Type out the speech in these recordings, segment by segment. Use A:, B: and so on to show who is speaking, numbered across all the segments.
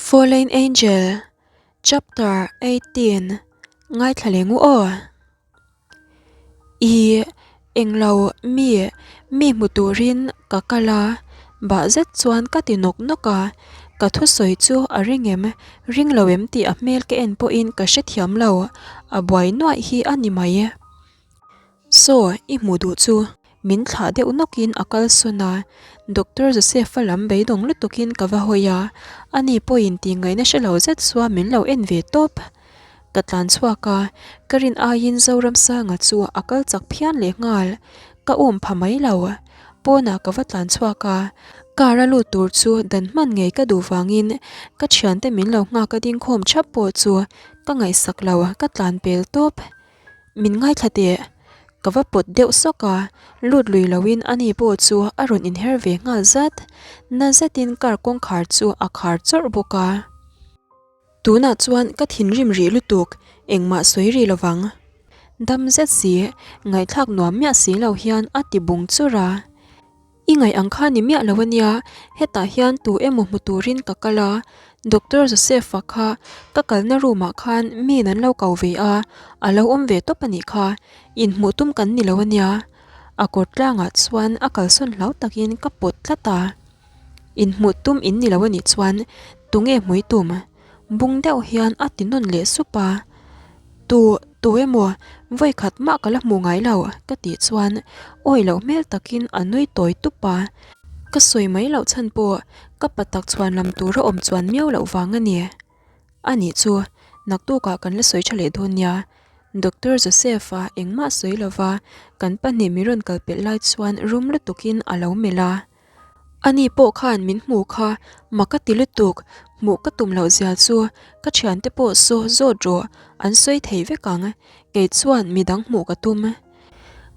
A: Fallen Angel Chapter 18 Ngaithla leh ngu aw. I englo mi mi hmu turin ka kal a, bah zet chuan ka ti nawk nawk a, ka thusawi chu a ring em, ring lo em tih a hmel ka en pawhin ka hrethiam lo, a buai nuaih hi a ni mai. Saw, i hmuh duh chu min thlah deuh nawkin a kal sawn a, Doctor Joseph-a lam beidawng lutukin ka va hawi a, ani pawhin tih ngaihna hre lo zet chuan min lo en ve tawp. Ka tlan chhuak a, ka rin aiin Zoramsanga chu a kal chak phian leh nghal, ka um pha mai lo. Pawnah ka va tlan chhuak a, car a lut tur chu dan hman ngei ka duh vangin ka thiante min lo nghak a ding khawm thap pawh chu ka ngaihsak lo, ka tlan pel tawp. Min ngaithla teh. Ka va pawt deuh sawk a, lut lui loin ani pawh chu a rawn inher ve nghal zat. Na zetin car kawngkhar chu a khar chawrh bawk a. Tunah chuan ka thinrim rih lutuk, engmah sawi rih lovang. Dam zet si, ngaihthlak nuam miah si lo hian a ti bung churh a. I ngaih ang kha ni miah lo ania, hetah hian tu emaw hmu turin ka kal a, Doctor Joseph-a kha ka kalna room ah khan miin an lo ko ve a, a lo awm ve tawp a nih kha, inhmuh tum kan ni lo ania. A kawr tlangah chuan a kalsawn hlau takin ka pawt tlat a. Inhmuh tum in ni lo a nih chuan tunge hmui tum? Bung deuh hian a ti nawn leh sup a. Tu, tu emaw vawi khat mah ka la hmu ngai lo ka tih chuan awi loh hmel takin a nui tawi tup a. Ka sawi mai loh chhan pawh ka pa tak chhuan lam tura awm chuan miau loh vang a ni. A nih chu, naktukah kan la sawi tha leh dawn nia. Doctor Joseph-a engmah sawi lova kan pahnih mi rawn kal pelh lai chuan rum lutukin a lo melh a. Ani pawh khan min hmu kha mak a ti lutuk, hmuh ka tum loh zia chu ka thiante pawh saw zawt rawh an sawi thei vek ang, kei chuan midang hmuh ka tum.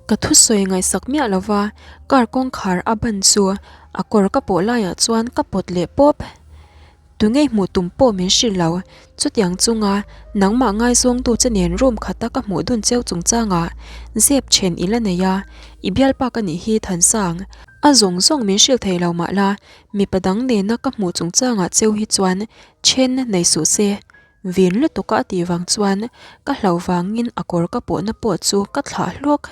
A: Ka thusawi ngaihsak miah lova car kawngkhar a ban chu a kawr ka pawh laiah chuan ka pawt leh pawp. Tungei hmuh tum pawh min hrilh lo, chutiang chunga nangmah ngaizawngtu che nen room khata ka hmuh dun cheu chungchangah zep then i la nei a, i bialpa ka nih hi Thansang. A zawng zawng min hrilh thei lo mah la, mipa dang nena ka hmuh chungchangah cheu hi chuan then nei suh se. Vin lutuka a tih vang chuan ka hlauh vangin a kawr ka pawhna pawh chu ka thlah hlawk.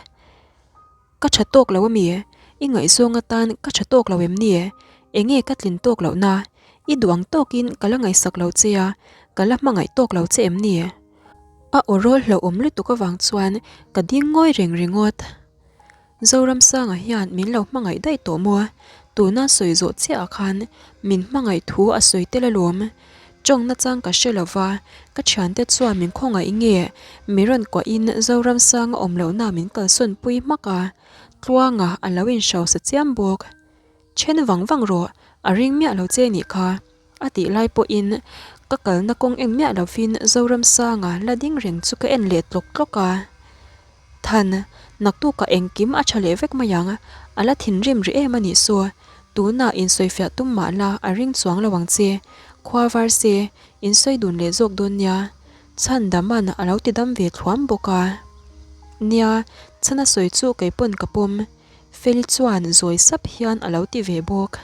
A: Ka tha tawk lo ami? I ngaihzawng atan ka tha tawk lo em ni? Enge ka tlin tawk loh na? I duh ang tawkin ka la ngaihsak lo che a, ka la hmangaih tawk lo che em ni? A aw rawl hlauhawm lutuk avang chuan ka ding ngawi reng ringawt. Zoramsanga hian min lo hmangaih daih tawh maw? Tuna sawi zawh chiahah khan min hmangaih thu a sawi tel alawm. Tawng nachang ka hre lova, ka thiante chuan min khawngaih nge mi rawn kuahin Zoramsanga awm lohna min kalsawn pui hmak a, Tluanga a lo inhrosa chiam bawk. Then vang vang rawh, a ring miah lo che nih kha, a tih lai pawhin ka kalna kawng en miah lovin Zoramsanga la ding reng chu ka en leh tlawk tlawk a. Than, naktukah engkim a tha leh vek mai ang, a la thinrim rih em a nih saw, tunah insawifiah tum mah la a ring chuang lo ang che, khua var se, insawi dun leh zawk dawn nia, Chhandaman a lo ti dam ve thluam bawk a. Nia, chhan a sawi chu kei pawn ka pawm, Feli chuan zawi sap hian a lo ti ve bawk.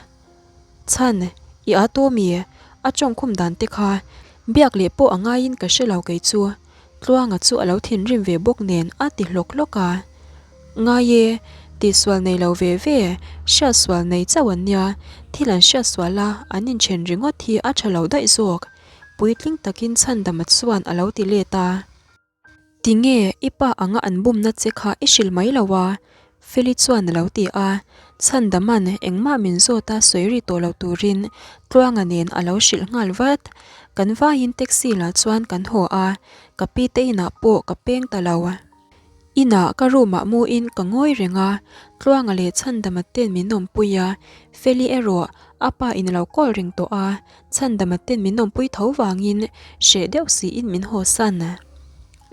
A: Chhan, i a tawh mi? A tawngkhum dan te kha biak leh pawh a ngaiin ka hre lo kei chu. Tluanga chu a lo thinrim ve bawk nen a ti hlawk hlawk a. Ngai e, tihsual nei lo ve ve, hriatsual nei chauh an nia, thil an hriatsual a, an inthen ringawt hi a tha lo daih zawk, puitling takin Chhandama chuan a lo ti let a. Tinge i pa anga an bumna che kha i hrilh mai lo a? Feli chuan a lo ti a. Chhandama'n engmah min zawt a sawi ri tawh lo turin Tluanga nen a lo hrilh nghal vat. Kan vaiin taxi lah chuan kan haw a, ka pi te inah pawh ka peng ta lo. Inah ka room ah muin ka ngawi reng a, Tluanga leh Chhandama ten min awmpui a, Feli erawh a pa in a lo call reng tawh a, Chhandama ten min awmpui tho vangin hreh deuh siin min haw san.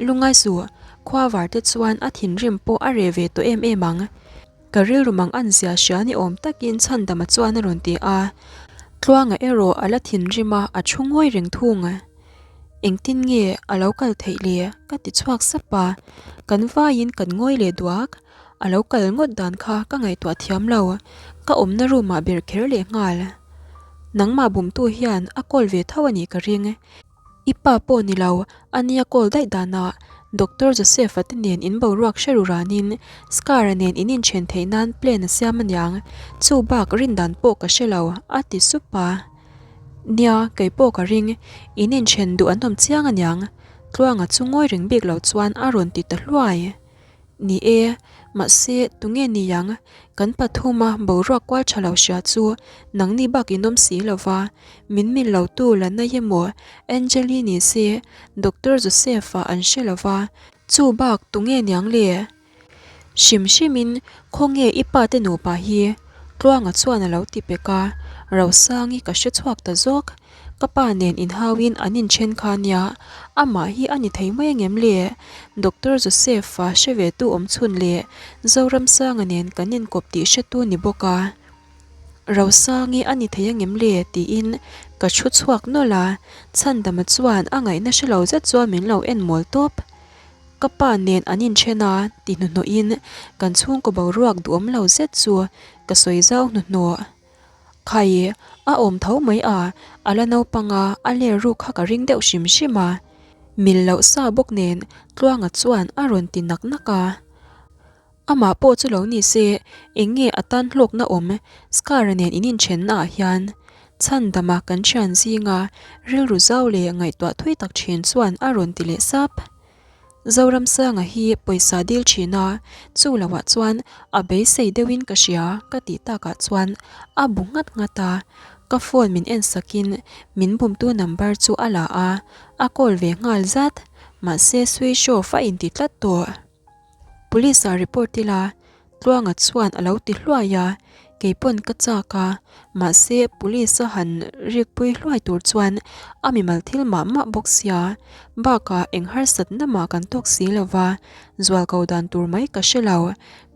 A: Lungai suh, khua var te chuan a thinrim pawh a reh ve tawh em em ang. Ka rilru mang an zia hria ni awm takin Chhandama chuan a rawn ti a. Tluanga erawh a la thinrim a, a thu ngawi reng thung. Engtin nge a lo kal theih le? ka ti chhuak sap a. Kan vaiin kan ngawi leh duak. A lo kal ngawt dan kha ka ngaihtuah thiam lo. Ka awmna room ah ber kher leh nghal. Nangmah bumtu hian a call ve tho a nih ka ring. I pa pawh ni lo, a nia call daih danah Doctor Joseph-a te nen in boruak hre ru ranin Scar-a nen in inthen theih nan plan a siam aniang, chu bak rin dan pawh ka hre lo, a ti sup a. Nia, kei pawh ka ring, in inthen duh an awm chiang aniang, Tluanga chu ngawi reng bik lo chuan a rawn ti ta hluai. Ni e, mahse tunge ni ang? Kan pathuma boruak kual tha lo hria chu nangni bak in awm si lo va, min mil lo tu la nai emaw Angeli ni se Doctor Joseph-a an hre lo va, chu bak tunge niang le? Hrim hrimin khawnge i pa te nupa hi? Tluanga chuan a lo ti pek a, Rosangi ka hre chhuak ta zawk. Ka pa nen inhauin an inthen kha nia, amah hi a ni thei mai angem le? Doctor Joseph-a hre ve tu awm chhun leh Zoramsanga nen kan inkawp tih hretu ni bawk a. Rosangi a ni thei angem le? tiin ka thu chhuak nawlh a, Chhandama chuan a ngaihna hre lo zet chuan min lo en mawl tawp. Ka pa nen an inthen a ti hnuhnawhin kan chhungkaw boruak duhawm lo zet chu ka sawi zau hnuhnawh. Khai, a awm tho mai a, a la naupang a, a ler ruk kha ka ring deuh hrim hrim a. Mil loh sa bawk nen Tluanga chuan a rawn ti nak nak a. Amah pawh chu lo ni se, eng nge a tan hlawkna awm Scar-a nen in inthenna ah hian? Chhandama kan thian zinga rilru zau leh ngaihtuah thui tak thin chuan a rawn ti leh sap. Zoramsanga hi pawisa dil thin a, chu loah chuan a beisei deuhin ka hria ka tih takah chuan a bu nghat nghat a, ka phone min en sakin min bumtu number chu a la a, a call ve nghal zat, mahse switch off a inti tlat tawh. Police ah report ila Tluanga chuan a lo ti hluai a, keipawn ka chak a, mahse police a han rikpui hluai tur chuan a mimal thil mah mah bawk sia, bakah eng harsatna mah kan tawk si lo va, zualko dan tur mai ka hre lo,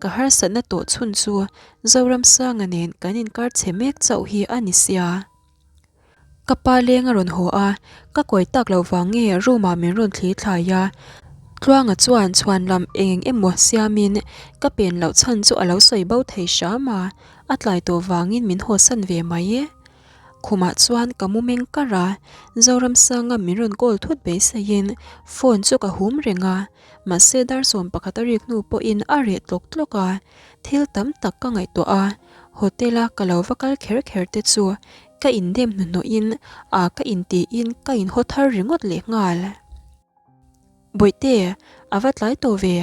A: ka harsatna tawh chhun chu Zoramsanga nen kan inkar chhe mek chauh hi a ni sia. Ka pa leng a rawn haw a, ka kawi tak loh vang nge room ah min rawn thli thlai a. Tluanga chuan chhuan lam eng eng emaw siamin ka pen loh chhan chu a lo sawi bo thei hram a, a tlai tawh vangin min hawsan ve mai e. Khumah chuan ka mu meng kar a, Zoramsanga min rawn call thut beiseiin phone chu ka hum reng a, mahse dar 11 a rik hnu pawhin a reh tlawk tlawk a, thil tam tak ka ngaihtuah a, hotel a ka lo va kal kher kher te chu Ka indem hnuhnawhin a ka intiin ka inhaw thar ringawt leh nghal. Bawihte, a va tlai tawh ve.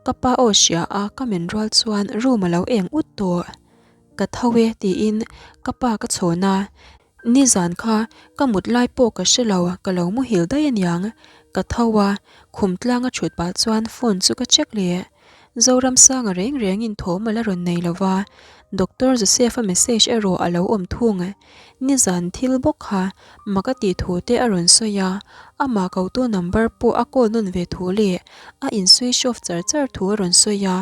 A: Ka pa aw hria a ka men rual chuan room a lo eng ut tawh. Ka tho e tiin ka pa ka chhawn a, nizan kha ka mut lai pawh ka hre lo, ka lo muhil daih aniang. Ka tho a, khum tlanga thut pah chuan phone chu ka check leh. Zoramsanga reng rengin thawm a la rawn nei lo va, Doctor Joseph-a message erawh a lo awm thung. Nizan thil bawk kha mak a tih thu te a rawn sawi a, amah kotu number pawh a call nawn ve thu leh a in switch off char char thu a rawn sawi a.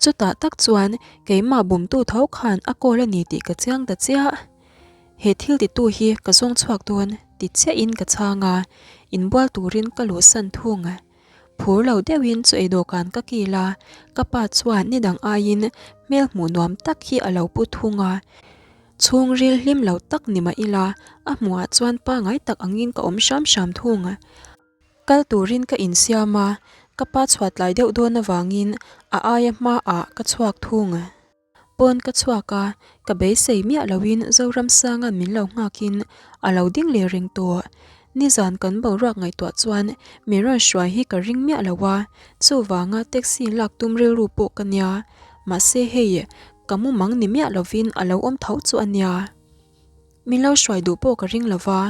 A: Chutah tak chuan keimah bumtu tho khan a call a ni tih ka chiang ta chiah. He thil titu hi ka zawng chhuak dawn ti chiahin ka chhang a, inbual turin ka luhsan thung. Phur lo deuhin chu ei dawhkan ka kil a, ka pa chuan ni dang aiin hmel hmuh nuam tak hi a lo pu thung a. Chhungril hlim lo tak ni mah ila, a hmuhah chuan pangai tak angin ka awm hram hram thung. Kal turin ka insiam a, ka pa chhuat tlai deuh dawn avangin a aia hmaah ka chhuak thung. Pawn ka chhuak a, ka beisei miah loin Zoramsanga'n min lo nghakin a lo ding leh reng tawh. Nizan kan boruak ngaihtuah chuan min rawn hruai hi ka ring miah lo a, chuvanga taxi lak tum rilru pawh ka nia. Mahse hei, ka mumang ni miah lovin a lo awm tho chu a nia. Min lo hruai duh pawh ka ring lo va,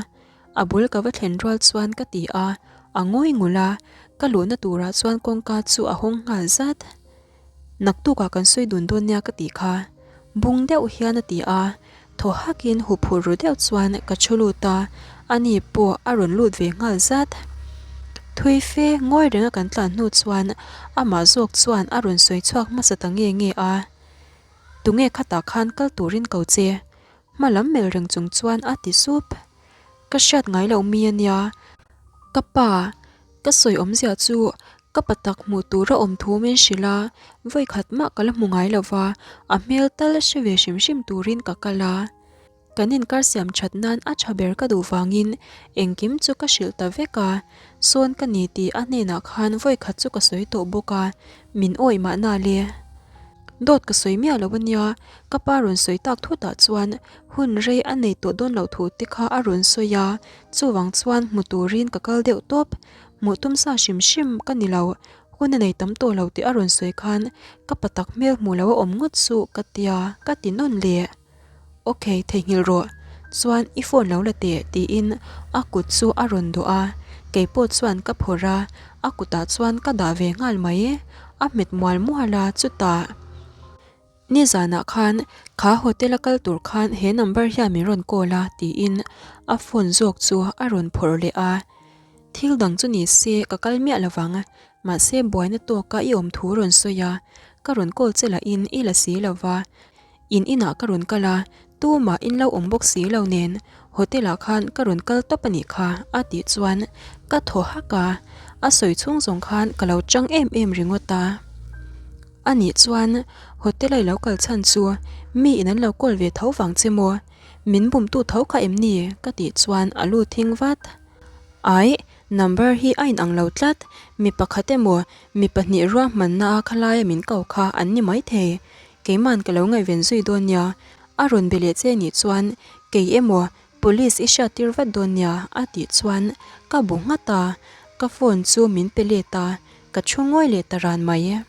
A: a bul ka va thlen rual chuan ka ti a, a ngawi ngul a, ka luhna turah chuan kawngka chu a hawng nghal zat. Naktukah kan sawi dun dawn nia ka tih kha. Bung deuh hian a ti a, thaw hakin huphurh ru deuh chuan ka thu lut a, ani pawh a rawn lut ve nghal zat. Thui fe ngawi renga kan tlan hnu chuan amah zawk chuan a rawn sawi chhuak hmasa ta nge nge a, Tunge khatah khan kal turin ko che? Hma lam melh reng chung chuan a ti sup. Ka hriat ngai loh mi a nia. Ka pa, ka sawi awmzia chu ka pa tak hmuh tur a awm thu min hrilh a, vawi khat mah ka la hmu ngai lo va, a hmel tal hre ve hrim hrim turin ka kal a. Kan inkar siam that nan a tha ber ka duh vangin engkim chu ka hrilh ta vek a, sawn ka ni tih a hnenah khan vawi khat chu ka sawi tawh bawk a, min awih mahna le. Dawt ka sawi miah lo ania, ka pa rawn sawi tak thutah chuan hun rei a nei tawh dawn loh thu te kha a rawn sawi a, chuvang chuan hmu turin ka kal deuh tawp. Hmuh tum sa hrim hrim ka ni lo, hun a nei tam tawh lo tih a rawn sawi khan ka pa tak hmel hmuh lo a awm ngawt chu ka tia ka ti nawn leh. Ok, theihnghilh rawh. Chuan i phone lo la teh tiin a kut chu a rawn dawh a, keipawh chuan ka phawrh a, a kutah chuan ka dah ve nghal mai. A hmet mual mual a, chutah Nizanah khan kha hotel a kal tur khan he number hian min rawn call a tiin a phone zawk chu a rawn phawrh leh a. Thil dang chu ni se ka kal miah lovang, mahse buaina tawka i awm thu rawn sawi a, ka rawn call che lahin i la si lova, In inah ka rawn kal a, tumah in lo awm bawk si lo nen hotel ah khan ka rawn kal tawp a nih kha a tih chuan ka thaw hak a, a sawi chhung zawng khan ka lo chang em em ringawt a. A nih chuan hotel a i lo kal chhan chu mi in an lo call ve tho vang che maw? Min bumtu tho kha em ni? ka tih chuan a lu thing vat. Aih, number hi a inang lo tlat, mi pakhat emaw mi pahnih ruahmanna a khalaia min ko kha an ni maithei. Keiman ka lo ngaihven zui dawn nia, a rawn be leh che nih chuan kei emaw police i hriat tir vat dawn nia a tih chuan ka bu nghat a, ka phone chu min pe let a, ka thu ngawi leh ta ran mai.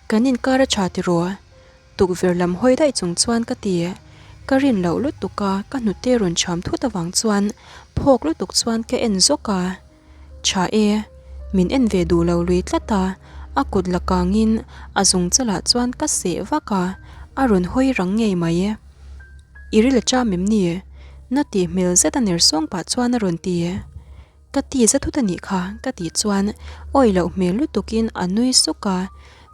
A: Kan inkar a tha tiraw? Tukverh lam hawi daih chung chuan ka ti. Ka rin loh lutuk a, ka hnute rawn cham thut avang chuan phawk lutuk chuan ka en zawk a. Tha e, min en ve duh lo lui tlat a, a kut la kangin a zung chalah chuan ka seh vak a, a rawn hawi rang ngei mai. I ril a cham em ni? Na tih hmel zet a ner sawng pah chuan a rawn ti. Ka ti za thut a nih kha ka tih chuan awi loh hmel lutukin a nui suk a,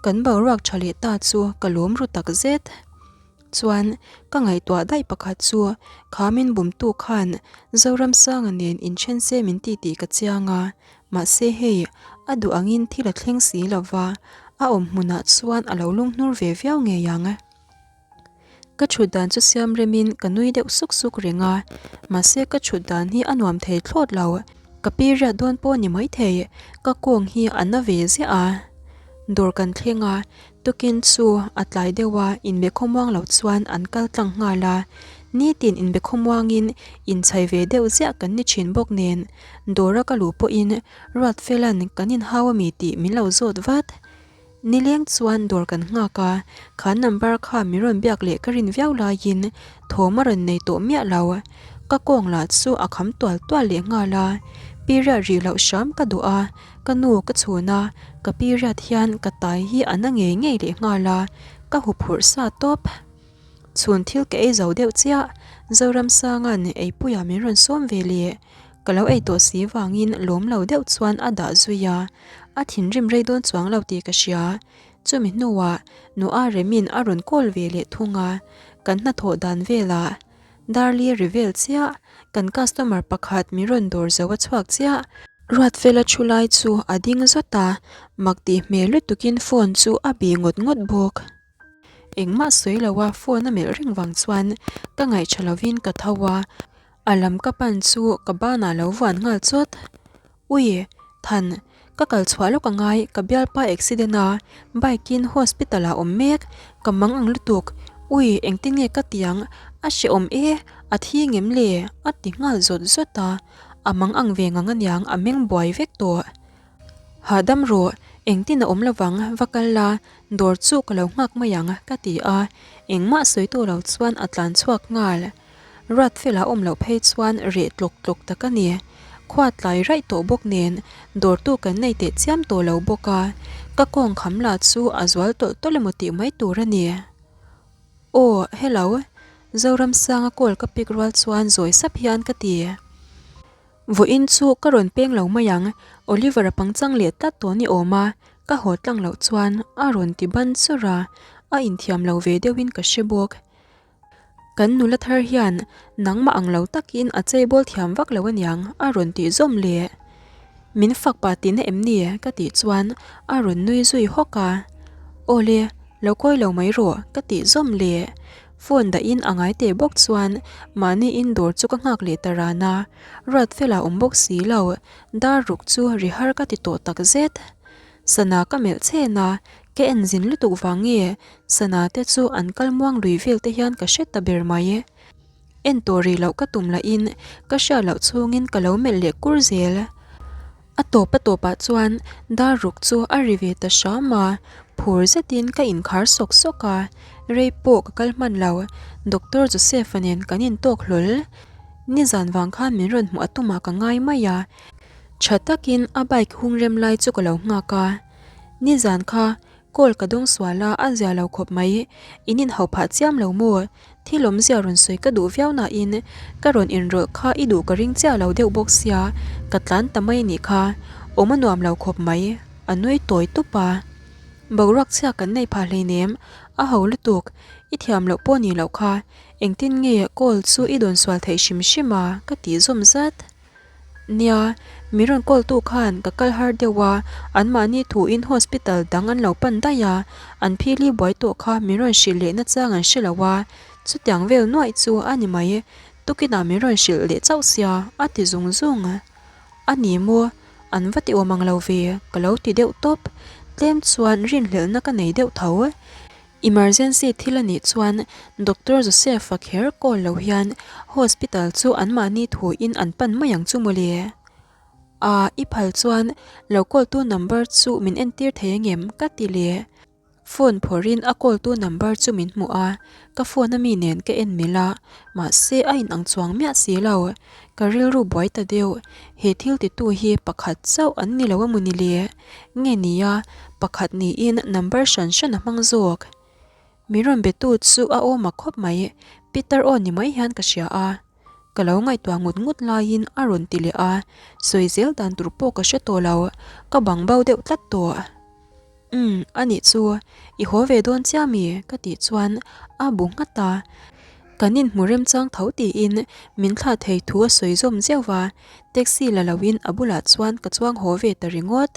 A: kan boruak tha leh ta chu ka lawm ru tak zet. Chuan, ka ngaihtuah daih pakhat chu, kha min bumtu khan Zoramsanga nen inthen se min ti tih ka chiang a, mahse hei, a duh angin thil a thleng si lo va, a awm hmunah chuan a lo lunghnur ve viau ngei ang. Ka thut dan chu siam remin ka nui deuh suk suk reng a, mahse ka thut dan hi a nuam thei thlawt lo. Ka period dawn pawh ni maithei, ka kawng hi a na ve ziah a. Dawr kan thleng a, Tukin chu a tlai deuh a, inbe khawmuang lo chuan an kal tlang nghal a. Nitin inbe khawmuangin inchhai ve deuh ziah kan ni thin bawk nen, dawra ka luh pawhin Ruatfela'n kan inhau ami tih min lo zawt vat. Nileng chuan dawr kan nghak a, kha number kha min rawn biak leh ka rin viau laiin thawm a rawn nei tawh miah lo. Ka kawng lah chu a kham tual tual leh nghal a, period rih loh hram ka duh a, Ka nu ka chhun a, ka period hian ka tai hi a na ngei ngei leh nghal a, ka huphurh sa tawp. Chhun thil ka ei zo deuh chiah, Zoramsanga'n eipuia min rawn sawm ve leh. Ka lo ei tawh si vangin lawm lo deuh chuan a dah zui a, a thinrim rei dawn chuang lo tih ka hria. Chumi hnuah nu a Remin a rawn call ve leh thung a, kan hnathawh dan velah Darli ri vel chiah, kan customer pakhat min rawn dawr zo a chhuak chiah. Ruatfela thu lai chu a ding zawt a, mak tih hmel lutukin phone chu a bih ngawt ngawt bawk. Engmah sawi lo a phone a melh reng vang chuan ka ngaihṭha lovin ka tho a, a lam ka pan chu ka banah lo vuan nghal chawt. Ui, Than, ka kal chhuah lawk angai, ka bialpa accident a, bike in hospital ah awm mek, ka mang ang lutuk, ui engtin nge ka tiang, a hrehawm e, a thi ngem le, a ti nghal zawt zawt a, a mang ang ve ngang aniang a meng buai vek tawh. Hahdam rawh, engtin a awm lovang, va kal la, dawr chu ka lo nghak mai ang, ka ti a, engmah sawi tawh lo chuan a tlan chhuak nghal. Ruatfela awm loh phei chuan reh tlawk tlawk tak a ni. Khua tlai raih tawh bawk nen dawrtu kan nei teh chiam tawh lo bawk a, ka kawng kham lah chu a zual tawlh tawlh emaw tih mai tur a ni. Aw, hello, Zoramsanga call ka pick rual chuan zawi sap hian ka ti. Vawiin chu ka rawn peng lo mai ang, Oliver a pangchang leh tlat tawh ni awm a, ka haw tlang loh chuan a rawn ti ban churh a, a inthiam lo ve deuhin ka hre bawk. Kan nula thar hian nangmah ang lo takin a cheibawl thiam vak lo aniang a rawn tih zawm leh. Min fak pah tihna em ni ka tih chuan a rawn nui zui hawk a. Awle, lo kawi lo mai rawh ka tih zawm leh. Phone dahin a ngai teh bawk chuan mahni in dawr chu ka nghak leh ta ran a, Ruatfela awm bawk si lo, dar ruk chu ri har ka ti tawh tak zet. Sana ka melh chhen a, ka en zin lutuk vang nge sana te chu an kal muang lui vel te hian ka hre ta ber mai. En tawh rih loh ka tum lahin ka hriat loh chhungin ka lo melh leh kur zel. A tawp a tawpah chuan dar ruk chu a ri ve ta hram a, phur zetin ka inkhar sawk sawk a, rei pawh ka kal hman lo, Doctor Joseph-a nen kan intawk hlawl. Nizan vang khan min rawn hmuh a tumah ka ngai mai a, tha takin a bike hung rem lai chu ka lo nghak a, nizan kha Call ka dawng sual a, a zia lo khawp mai. In inhauh phah chiam lo maw? Thil awmzia rawn sawi ka duh viau nain ka rawn inrawlh kha i duh ka ring chiah lo deuh bawk sia, ka tlan ta mai anih kha. Awm a nuam lo khawp mai, a nui tawi tup a. Boruak chhia kan nei phah hleinem, a ho lutuk, i thiam loh pawh ni loh kha, engtin nge call chu i dawn sual theih hrim hrim a, ka tih zawm zat. Nia, min rawn call tu khan ka kal har deuh a, anmahni thuin hospital dang an lo pan daih a, an phili buai tawh kha min rawn hrilh leh nachang an hre lo a, chutiang vel nuaih chu a ni mai, tukinah min rawn hrilh leh chauh sia, a ti zung zung. A ni maw, an va ti awm ang lo ve, ka lo ti deuh tawp, tlem chuan rinhlelhna ka nei deuh tho. Emergency thil a nih chuan Doctor Joseph-a kher call lo hian hospital chu anmahni thuin an pan mai ang chu mawle. A, i phal chuan lo call tu number chu min entir thei angem? ka ti leh. Phone phawrhin a call tu number chu min hmuh a, ka phone a mi nen ka en milh a, mahse a inang chuang miah si lo. Ka rilru buai ta deuh, he thil titu hi pakhat chauh an ni lo emaw ni le? Nge nia, pakhat niin number hran hran a hmang zawk. Mi rawn betu chu a awm a khawp mai, Peter aw ni mai hian ka hria a. Ka lo ngaihtuah ngut ngut laiin a rawn ti leh a, sawi zel dan tur pawh ka hre tawh lo, ka bang bo deuh tlat tawh. Umm, anih chu, i haw ve dawn chiah mi? ka tih chuan a bu nghat a. Kan inhmu remchang tho tiin min thlah thei thu a sawi zawm zeuh va, taxi la loin a bulah chuan ka chuang haw ve ta ringawt.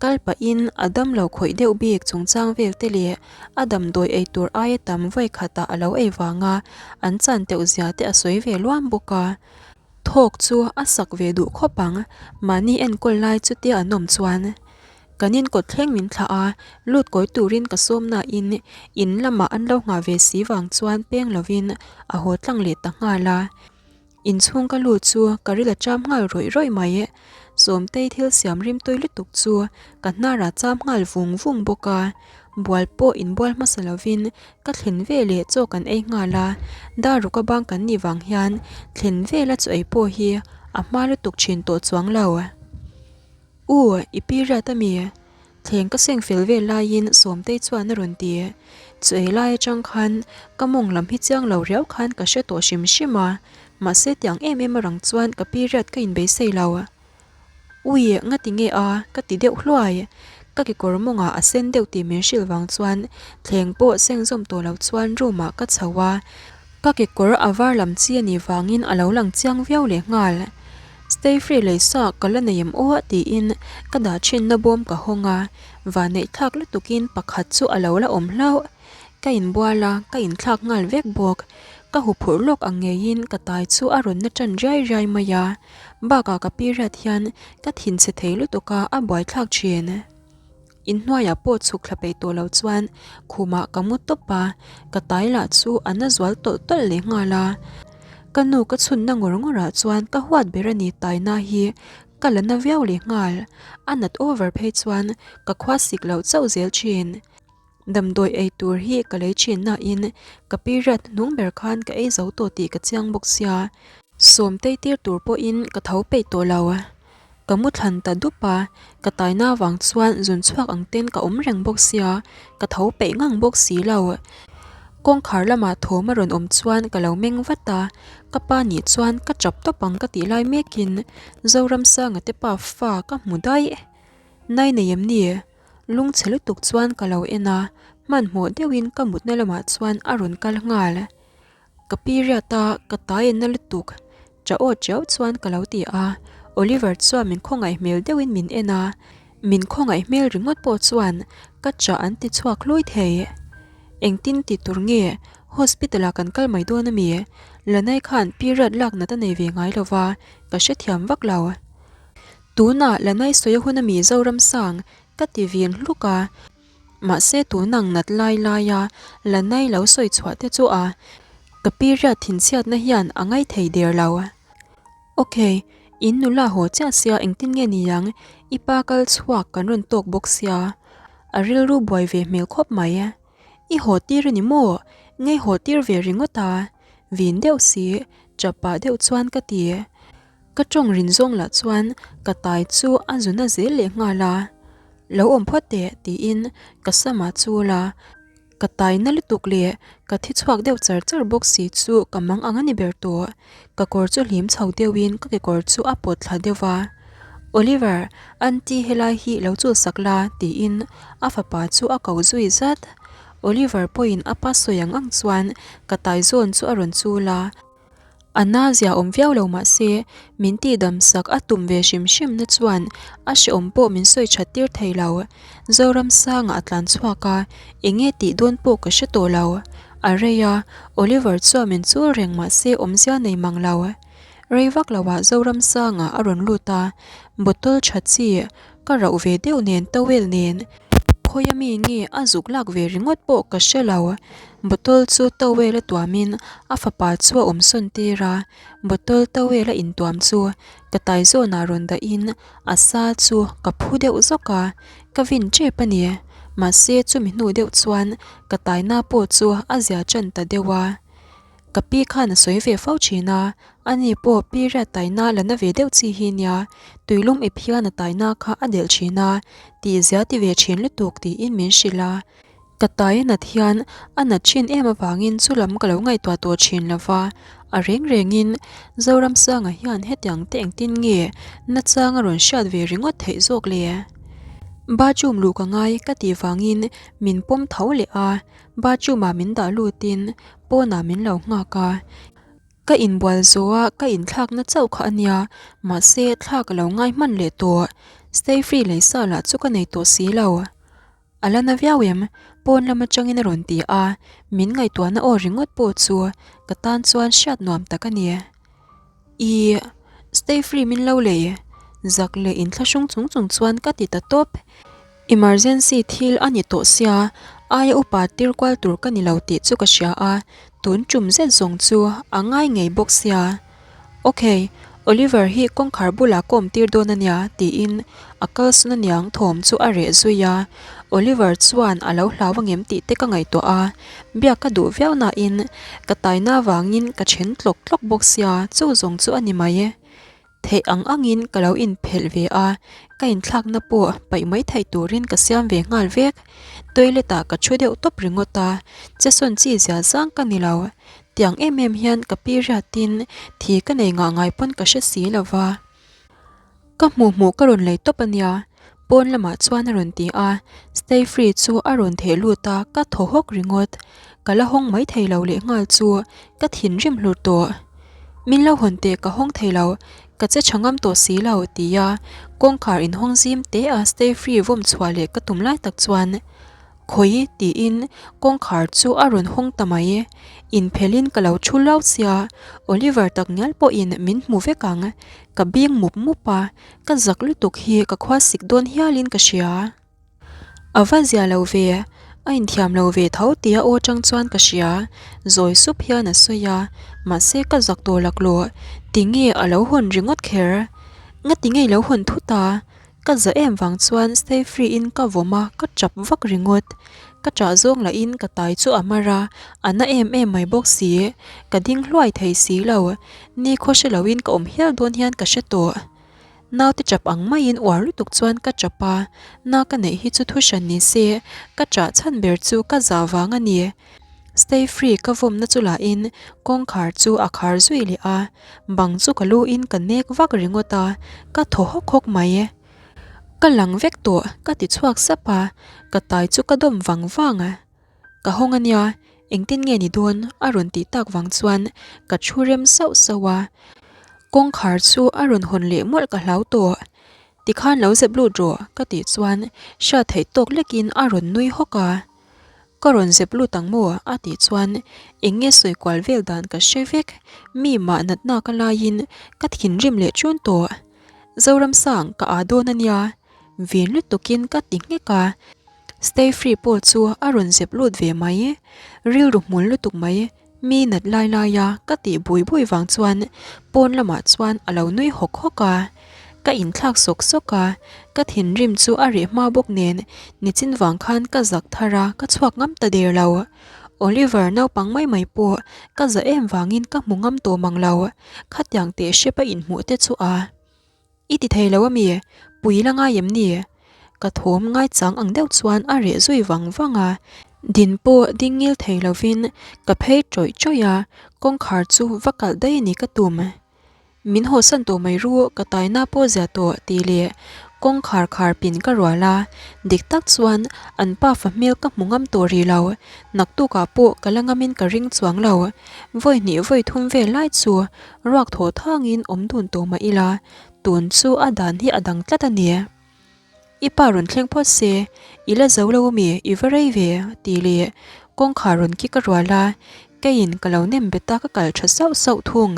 A: Kal pahin a damlo khawih deuh bik chungchang vel te leh a damdawi ei tur aia tam vawi khatah a lo ei vanga an chan teuh zia te a sawi ve luam bawk a. Thawk chu a sak ve duh khawp ang, mahni enkawl lai chutia an awm chuan. Kan inkawt thleng min thlah a, lut kawi turin ka sawm nain in lamah an lo nghah ve si vang chuan peng lovin a haw tlang leh ta nghal a. Inchhung ka lut chu ka ril a cham nghal rawih rawih mai. Sawmtei thil siam rimtui lutuk chu ka hnarah cham nghal vung vung bawk a. Bual pawh inbual hmasa lovin ka thlen veleh chaw kan ei nghal a, Daruka bang kan nih vang hian thlen vela chaw ei pawh hi a hma lutuk thin tawh chuang lo. U, i period a mi? Thleng ka seng fel vel laiin Sawmtei chuan a rawn ti. Chu ei lai atang khan ka mawng lam hi chiang lo riau khan ka hre tawh hrim hrim a, mahse tiang em em a rang chuan ka period ka inbeisei lo. Ui, ngati nge a? ka ti deuh hluai. Ka kekawr mawngah a sen deuh tih min hrilh vang chuan thleng pawh seng zawm tawh lo chuan room ah ka chho a. Ka kekawr a var lam chi a nih vangin a lo lang chiang viau leh nghal. Stay free lei sa ka la nei em aw tiin ka dah thinna bawm ka hawng a, vanneih thlak lutukin pakhat chu a lo la awm hlauh. Ka inbual a, ka inthlak nghal vek bawk. Ka huphurh lawk ang ngeiin ka tai chu a rawn na tan riai riai mai a, bakah ka period hian ka thinchhe thei lutuk a, a buaithlak thin. Inhnuaiah pawh chhuk thla peih tawh lo chuan khumah ka mu tawp a, ka tai lah chu a na zual tawlh tawlh leh nghal a. Ka nu ka chhunna ngawr ngawrah chuan ka huat ber a ni taina hi ka la na viau leh nghal, a nat over phei chuan ka khua sik loh chauh zel thin. Damdawi ei tur hi ka lei thin nain ka period hnung ber khan ka ei zo tawh tih ka chiang bawk sia, sawmtei tir tur pawhin ka tho peih tawh lo. Ka mu thlan ta dup a, ka taina vang chuan zun chhuak ang ten ka awm reng bawk sia, ka tho peih ngang bawk si lo. Kawngkhar lamah thawm a rawn awm chuan ka lo meng vat a, ka pa nih chuan ka chap tawp ang ka tih lai mekin Zoramsanga te pa fa ka hmu daih. Nai nei em ni? Lungchhe lutuk chuan ka lo en a, hmanhmawh deuhin ka mutna lamah chuan a rawn kal nghal. Ka period a, ka tai en na lutuk. Cha aw chiau chuan ka lo ti a, Oliver chuan min khawngaih hmel deuhin min en a, min khawngaih hmel ringawt pawh chuan ka chah an ti chhuak hlui thei. Engtin ti tur nge? Hospital ah kan kal mai dawn ami? Lanai khan period lak nat a nei ve ngai lova, ka hrethiam vak lo. Tunah Lanai sawi a hun ami Zoramsang? Ka ti vin hluk a. Mahse tunang nat lai laia Lanai lo sawi chhuah te chu a ka period thinchhiatna hian a ngaithei der lo. Ok, in nula haw chiah sia engtin nge ni ang, i pa kal chhuak kan rawn tawk bawk sia, a rilru buai ve hmel khawp mai. I haw tir a ni maw? Ngei haw tir ve ringawt a, vin deuh si, chap pah deuh chuan ka ti. Ka tawng rin zawng lah chuan ka tai chu a zuna zel leh nghal a, Lo awm phawt teh tiin ka samah chul a. Ka tai na lutuk leh ka thi chhuak deuh char char bawk si chu ka mang ang a ni ber tawh. Ka kawr chu hlim chho deuhin ka kekawr chu a pawt thla deuh va. Oliver, aunty helai hi lo chul sak la tiin a fapa chu a ko zui zat. Oliver pawhin a pa sawi ang ang chuan ka tai zawn chu a rawn chul a. A na zia awm viau lo mah se, min tihdam sak a tum ve hrim hrim na chuan a hrehawm pawh min sawi that tir thei lo. Zoramsanga a tlan chhuak a, eng nge tih dawn pawh ka hre tawh lo. A rei a, Oliver chuan min chul reng mah se awmzia nei mang lo. Rei vak lo ah Zoramsanga a rawn lut a, bottle tha chi ka rauh ve deuh nen towel nen khawi ami nge a zuk lak ve ringawt pawh ka hre lo. Bottle chu towel a tuamin a fapa chu a awm sawn tir a, bottle towel a intuam chu ka tai zawnah rawn dahin a sa chu ka phu deuh zawk a, ka vin tep a ni. Mahse chumi hnu deuh chuan ka taina pawh chu a zia tan ta deuh a. Ka pi khan a sawi ve fo thin a, ani pawh pi riat taina la na ve deuh chi hi nia, tuilum ip hian a taina kha a delh thin a, tih zia ti ve thin lutuk tiin min hrilh a. Ka tai a nat hian a nat thin em avangin chu lam ka lo ngaihtuah tawh thin lo va, a reng rengin Zoramsanga hian hetiang te engtin nge nachang a rawn hriat ve ringawt theih zawk le? Bathroom luh ka ngai ka tih vangin min pawm tho leh a, Bathroom ah min dah lutin pawnah min lo nghak a, ka inbual zawh a ka inthlakna chauh kha a nia, mahse thla ka lo ngai hman leh tawh, stay free lei sa lah chu ka nei tawh si lo. A la na viau em? Pawn lam atangin a rawn ti a, min ngaihtuahna aw ringawt pawh chu ka tan chuan hriat nuam tak a ni. Ih, stay free min lo lei, zak leh inthlahrung chung chung chuan ka ti ta tawp. Emergency thil a ni tawh sia, aia upa tir kual tur ka ni lo tih chu ka hria a, tun tum zet zawng chu a ngai ngei bawk sia. Ok, Oliver hi kawngkhar bulah ka awm tir dawn a nia, tiin a kalsawn aniang thawm chu a reh zui a. Oliver chuan a lo hlau angem tih te ka ngaihtuah a, biak ka duh viau nain ka taina avangin ka then tlawk tlawk bawk sia, chu zawng chu a ni mai. Theih ang angin ka lo inphelh ve a, ka inthlakna pawh paih mai theih turin ka siam ve nghal vek. Toilet ah ka thu deuh tawp ringawt a, che sawn chi zia zang ka ni lo. Tiang em em hian ka pi riatin thi ka nei ngah ngai pawn ka hre si lo va. Ka hmuh hmuh ka rawn lei tawp a nia, pawn lamah chuan a rawn ti a, stay free chu a rawn theh lut a, ka thaw hawk ringawt. Ka la hawng mai thei lo leh nghal chu ka thinrim hlur tawh. Min lo hawn teh ka hawng thei lo, ka che tha ngam tawh si lo tia kawngkhar inhawng zim te a stay free vawm chhuah leh ka tum lai tak chuan Khawi tiin kawngkhar chu a rawn hawng ta mai. Inphelhin ka lo thu lau sia, Oliver tak ngial pawhin min hmu vek ang. Ka bing mup mup a, ka zak lutuk hi ka khua sik dawn hialin ka hria. A va zia lo ve, a inthiam lo ve tho tia aw chang chuan ka hria, zawi sup hian a sawi a, mahse ka zak tawh laklawh, tinge a lo hawn ringawt kher? Ngati nge i lo hawn thut a? Ka za em vang chuan stay free in ka vawm a, ka tap vak ringawt. Ka ṭah zawng lahin ka tai chu a mar a, a na em em mai bawk si. Ka ding hluai thei si lo. Ni khaw hre loin ka awm hial dawn hian ka hre tawh. Naute ṭap ang maiin uar lutuk chuan ka ṭap a, na ka neih hi chu thu hran ni se, ka ṭah chhan ber chu ka zah vang a ni. Stay free ka vawmna chu lahin kawngkhar chu a khar zui leh a, bang chu ka lu in ka nek vak ringawt a, ka thaw hawk hawk mai. Ka lang vek tawh ka ti chhuak sap a, ka tai chu ka dawm vang vang a. Ka hawng a nia, engtin nge ni dawn a rawn tih tak vang chuan ka thu rem sauh sauh a, kawngkhar chu a rawn hawn leh mawlh ka hlau tawh. Tikhan lo zep lut rawh ka tih chuan hriat theih tawk lekin a rawn nui hawk a. Ka rawn zep lut ang maw? a tih chuan eng nge sawi kual vel dan ka hre vek, mi mah natna ka laiin ka thinrim leh ṭun tawh. Zoramsang ka aa dawn a nia, vin lutukin ka ti nghek a, Stay free pawh chu a rawn zep lut ve mai, rilru hmul lutuk mai. Mi nat lai laia ka tih bui bui vang chuan pawn lamah chuan a lo nui hawk hawk a, ka inthlak sawk sawk a, ka thinrim chu a reh hma bawk nen nichin vang khan ka zak thar a, ka chhuak ngam ta der lo. Oliver naupang mai mai pawh ka za em vangin ka hmu ngam tawh mang lo, khatiang teh hrep a inhmuh te chu a. I ti thei lo a mi? Pui la ngai em ni? Ka thawm ngaichang ang deuh chuan a reh zui vang vang a, din pawh ding ngil thei lovin ka phei tawih tawih a, kawngkhar chu va kalh daih a ni ka tum. Min hawsan tawh mai ru, ka taina pawh zia tawh tih leh kawngkhar khar pin ka rual a, dik tak chuan an pafa hmel ka hmu ngam tawh rih lo, naktukah pawh ka la ngamin ka ring chuang lo. Vawi hnih vawi thum vel lai chu Ruak thaw thangin awm dun tawh mah ila, tun chu a dan hi a dang tlat a ni. I pa rawn thleng phawt se, i la zo lo ami, i va rei ve, tih leh kawngkhar rawn kik a rual a, keiin ka lo nem bet a ka kal tha sauh sauh thung.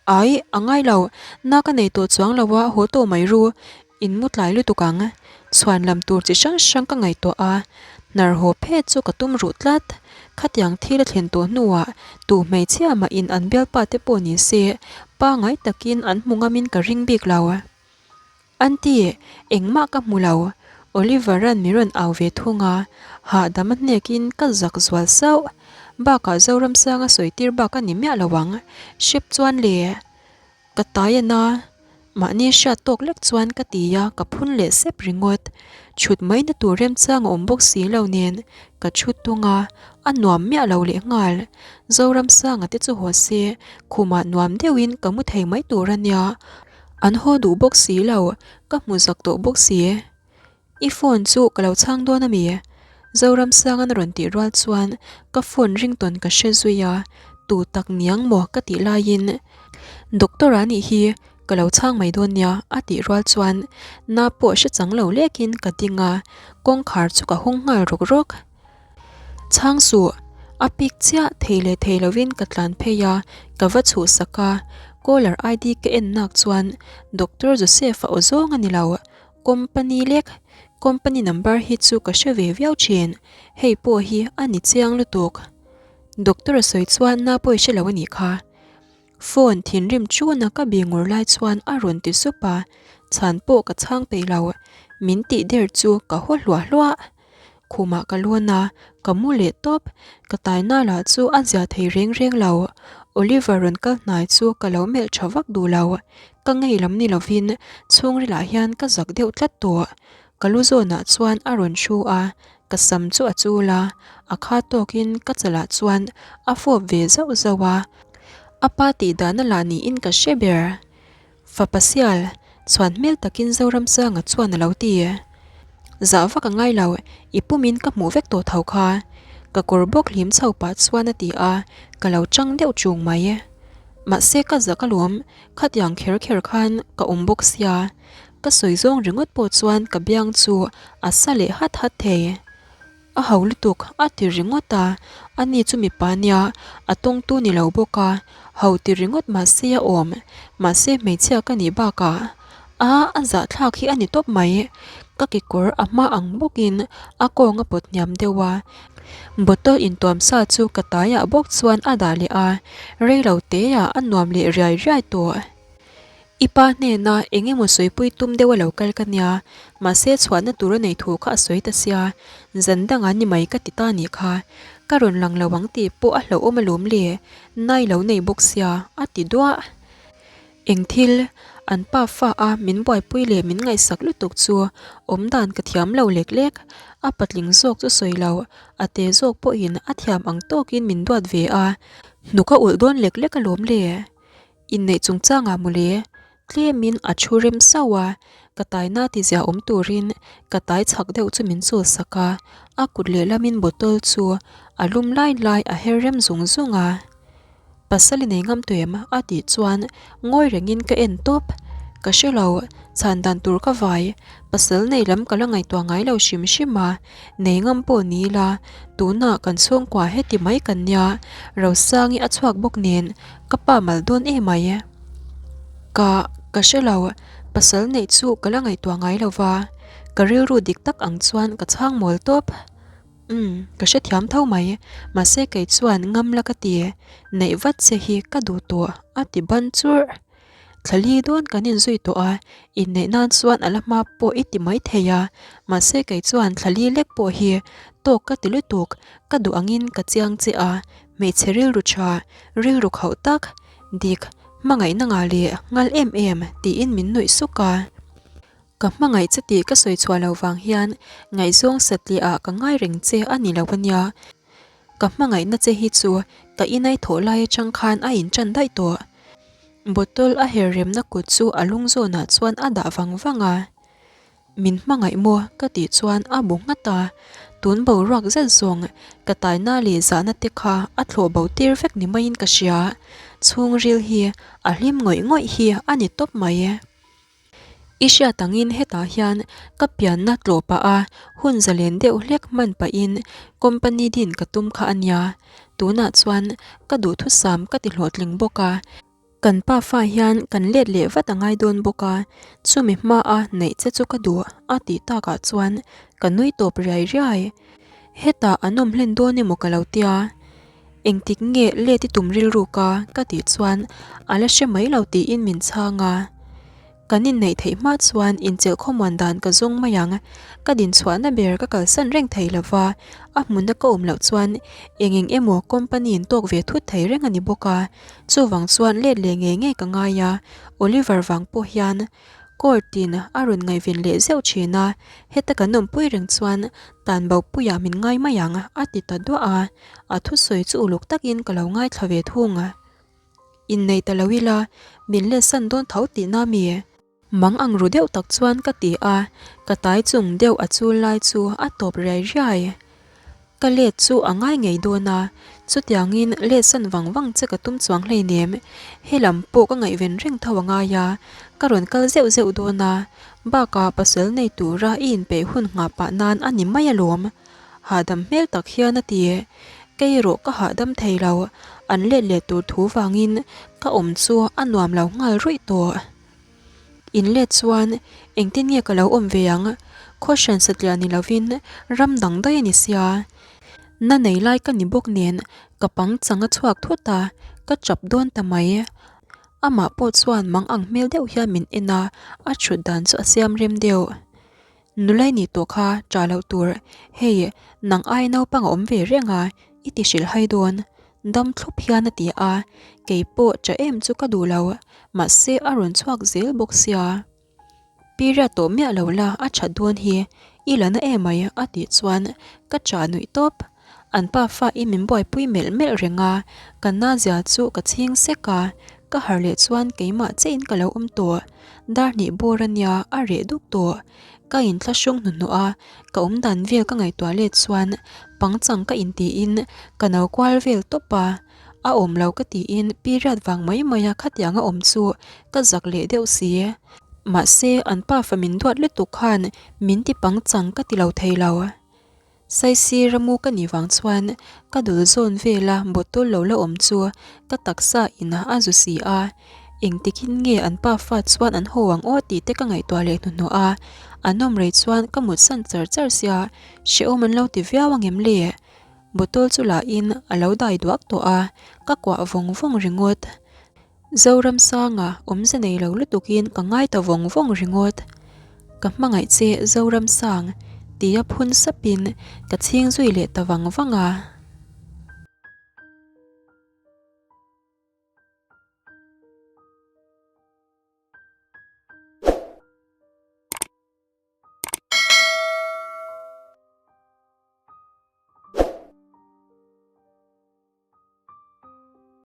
A: Ai, a ngai lo, na ka nei tawh chuang lo a, haw tawh mai ru, In mu tlai lutuk ang. Chhuan lam tur chi hrang hrang ka ngaihtuah a, hnar haw phet chu ka tum ruh tlat. Khatiang thil a thlen tawh hnuah tu hmeichhia mah in an bialpa te pawh ni se, pangai takin an hmu ngamin ka ring bik lo. Aunty, engmah ka hmu lo. Oliver-a'n mi rawn au ve thung a, hahdam a hnekin ka zak zual sauh. Bakah Zoramsanga sawi tir bak a ni miah lo ang. Hrep chuan le. Ka tai a na, mahni hriat tawk lek chuan ka ti a, ka phun leh sep ringawt. Chhut mai na tur remchang a awm bawk si lo nen ka chhut tung a, a nuam miah lo leh nghal. Zoramsanga te chu haw se, khumah nuam deuhin ka mu thei mai tur a nia. An haw duh bawk si lo, ka hmu zak tawh bawk si. I phone chu ka lo chhang dawn a mi? Zoramsanga'n a rawn tih rual chuan ka phone ringtawn ka hre zui a, tu tak niang maw ka tih laiin Doctor a nih hi ka lo chhang mai dawn nia a tih rual chuan na pawh hre chang lo lekin ka ding a, kawngkhar chu ka hawng nghal rawk rawk. Chhang suh, a pik chiah thei leh thei lovin ka tlan phei a, ka va chhuhsak a, caller ID ka en nak chuan Doctor Joseph-a aw zawng a ni lo. Company lek, company number hi chu ka hre ve viau thin, hei pawh hi a ni chiang lutuk. Doctor a sawi chuan na pawh i hre lo a nih kha. Phone thinrim chuna ka bi ngur lai chuan a rawn ti sup a, chhan pawh ka chhang peih lo, min tih der chu ka haw hluah hluah. Khumah ka lawn a, ka mu leh tawp. Ka taina lah chu a zia thei reng reng lo. Oliver rawn kal hnai chu ka lo melh tha vak duh lo. Ka ngei lam ni lovin chhungrilah hian ka zak deuh tlat tawh. Ka lu zawnah chuan a rawn hru a, ka sam chu a chul a, a kha tawkin ka chalah chuan a fawp ve zauh zauh a. A pa tih dahna lah niin ka hre ber. Fapa sial, chhuan hmel takin Zoramsanga chuan a lo ti. Zah vak a ngai lo, i pumin ka hmuh vek tawh tho kha. Ka kawr bawk hlim chho pah chuan a ti a, ka lo chang deuh chung mai. Mahse ka zak alawm, khatiang kher kher khan ka awm bawk sia. Ka sawi zawng ringawt pawh chuan ka biang chu a sa leh hat hat thei. A ho lutuk, a ti ringawt a, ani chu mipa nia, a tawngtu ni lo bawk a, ho ti ringawt mahse a awm, mahse hmeichhia ka nih bakah a a zahthlak hi a ni tawp mai, ka kekawr a hma ang bawkin a kawng a pawt hniam deuh a, bottle intuam sa chu ka taiah bawk chuan a dah leh a, reilo teah a nuam leh riai riai tawh. I pa hnena eng emaw sawipui tum deuh a lo kal ka nia, mahse chhuahna tur a nei thu kha a sawi ta sia, zan dangah ni mai ka ti ta nih kha, ka rawn lang lo ang tih pawh a hlauhawm alawm le, nai lo nei bawk sia, a ti duah. Eng thil, an pa fa a min buaipui leh min ngaihsak lutuk chu awmdan ka thiam lo lek lek, a patling zawk chu sawi lo, a te zawk pawhin a thiam ang tawkin min duat ve a, hnuk a ulh dawn lek lek alawm le. Inneih chungchangah mawle, tlemin a thu rem sauh a, ka taina tizia awm turin ka tai chhak deuh chu min chul sak a, a kut lehlamin bottle chu a lum lai lai a her rem zung zung a. Pasal i nei ngam tuem? a tih chuan ngawi rengin ka en tawp. Ka hre lo, chhan dan tur ka vai. Pasal nei lam ka la ngaihtuah ngai lo hrim hrim a, nei ngam pawh ni ila, tunah kan chhungkua heti mai kan nia, Rosangi a chhuak bawk nen ka pa mal dawn emai. Ka, ka hre lo, pasal neih chu ka la ngaihtuah ngai lo va, ka rilru dik tak ang chuan ka chhang mawl tawp. Umm, ka hrethiam tho mai, mahse kei chuan ngam la ka ti, neih vat che hi ka duh tawh a ti ban churh. Thlali dawn kan inzui tawh a, inneih nan chuan a la hma pawh i ti mai thei a, mahse kei chuan thlali lek pawh hi tawk ka ti lutuk, ka duh angin ka chiang che a, hmeichhe rilru tha, rilru khauh tak, dik, hmangaihna ngah leh nghal em em tiin min nuih suk a. Ka hmangaih che tih ka sawi chhuah loh vang hian ngaihzawng satliah ah ka ngai reng che a ni lo a nia. Ka hmangaihna che hi chu ka inai thawh lai atang khan a inṭan daih tawh. Bottle a her remna kut chu a lung zawnah chuan a dah vang vang a. Min hmangaih maw ka tih chuan a bu nghat a. Tun boruak zet zawng ka taina leh zahna te kha a thlawh bo tir vek ni maiin ka hria. Chhungril hi a hlim ngawih ngawih hi a ni tawp mai. I hriat angin hetah hian ka pianna tlawh pah a hun zalen deuh hlek hman pahin company din ka tum kha a nia. Tunah chuan ka duhthusam ka ti hlawhtling bawk a, kan pafa hian kan let leh vat a ngai dawn bawk a, chumi hmaa neih che chu ka duh a tih takah chuan ka nui tawp riai riai. Hetah an awm hlen dawn emaw ka lo tia. Engtik nge let i tum rilru ka ka tih chuan a la hre mai lo tiin min chhang a. Kan inneih theih hma chuan inchilh khawmuan dan ka zawng mai ang. Ka dinchhuahna ber ka kalsan reng thei lo va, a hmuna ka awm loh chuan eng eng emaw company in tawk ve thut thei reng a ni bawk a. Chuvang chuan let leh ngei ngei ka ngai a, Oliver vang pawh hian Court in a rawn ngaihven leh zeuh thin a, heta kan awmpui reng chuan tan bo puiah min ngai mai ang a ti ta duah a, a thusawi chu uluk takin ka lo ngaithla ve thung a. Innei ta lo ila, min letsan dawn tho tihna mi? Mang ang ru deuh tak chuan ka ti a, ka tai chung deuh a chul lai chu a tawp riai riai. Ka let chu a ngai ngei dawn a, chutiangin let san vang vang che ka tum chuang hleinem, helam pawh ka ngaihven reng tho a ngai a, ka rawn kal zeuh zeuh dawn a, bakah pasal nei tura i inpeih hun nghah pah nan a ni mai alawm. Hahdam hmel tak hian a ti. Kei erawh ka hahdam thei lo, an let leh tur thu vangin ka awm chu a nuam lo nghal ruih tawh. In let chuan engtin nge ka lo awm ve ang? Khaw hran satliah ni lovin ram dang daih a ni sia. Na nei lai ka ni bawk nen ka pang chang a chhuak thut a, ka chap dawn ta mai. Amah pawh chuan mang ang hmel deuh hian min en a, a thut dan chu a siam rem deuh. Nulai nih tawh kha ṭah loh tur, hei nang ai naupang a awm ve reng a, i ti hrilh hai dawn. Dam thlup hian a ti a, kei pawh ṭah em chu ka duh lo, mahse a rawn chhuak zel bawk sia. Period tawh miah lo la a ṭhat dawn hi, i la na emai a tih chuan ka ṭah nuih tawp. An pa fa in min buaipui melh melh reng a, ka na zia chu ka chhing sek a, ka harh leh chuan keimah chiahin ka lo awm tawh. Dar hnih bawr a nia, a reh duk tawh. Ka inthlahrung hnuhnawh a, ka awm dan vel ka ngaihtuah let chuan pangchang ka intiin ka no kual vel tawp a, a awm lo ka tiin period vang mai mai a khatiang a awm chu ka zak leh deuh si. Mahse an pa fa min duat lutuk khan min ti pangchang ka ti lo thei lo. Saisir a mu ka nih vang chuan ka dul zawn vela bottle lo la awm chu ka taksa in a zu si a, engtikin nge an pa fa chuan an haw ang aw tih te ka ngaihtuah leh hnuhnawh a, an awm rei chuan ka mut san char char sia, hrehawm an lo ti viau ang em le? Bottle chu lah in a lo dai duak tawh a, ka kuah vawng vawng ringawt. Zoramsanga awmze nei lo lutukin ka ngai ta vawng vawng ringawt. Ka hmangaih che Zoramsang, tia phun sapin ka chhing zui leh ta vang vang a.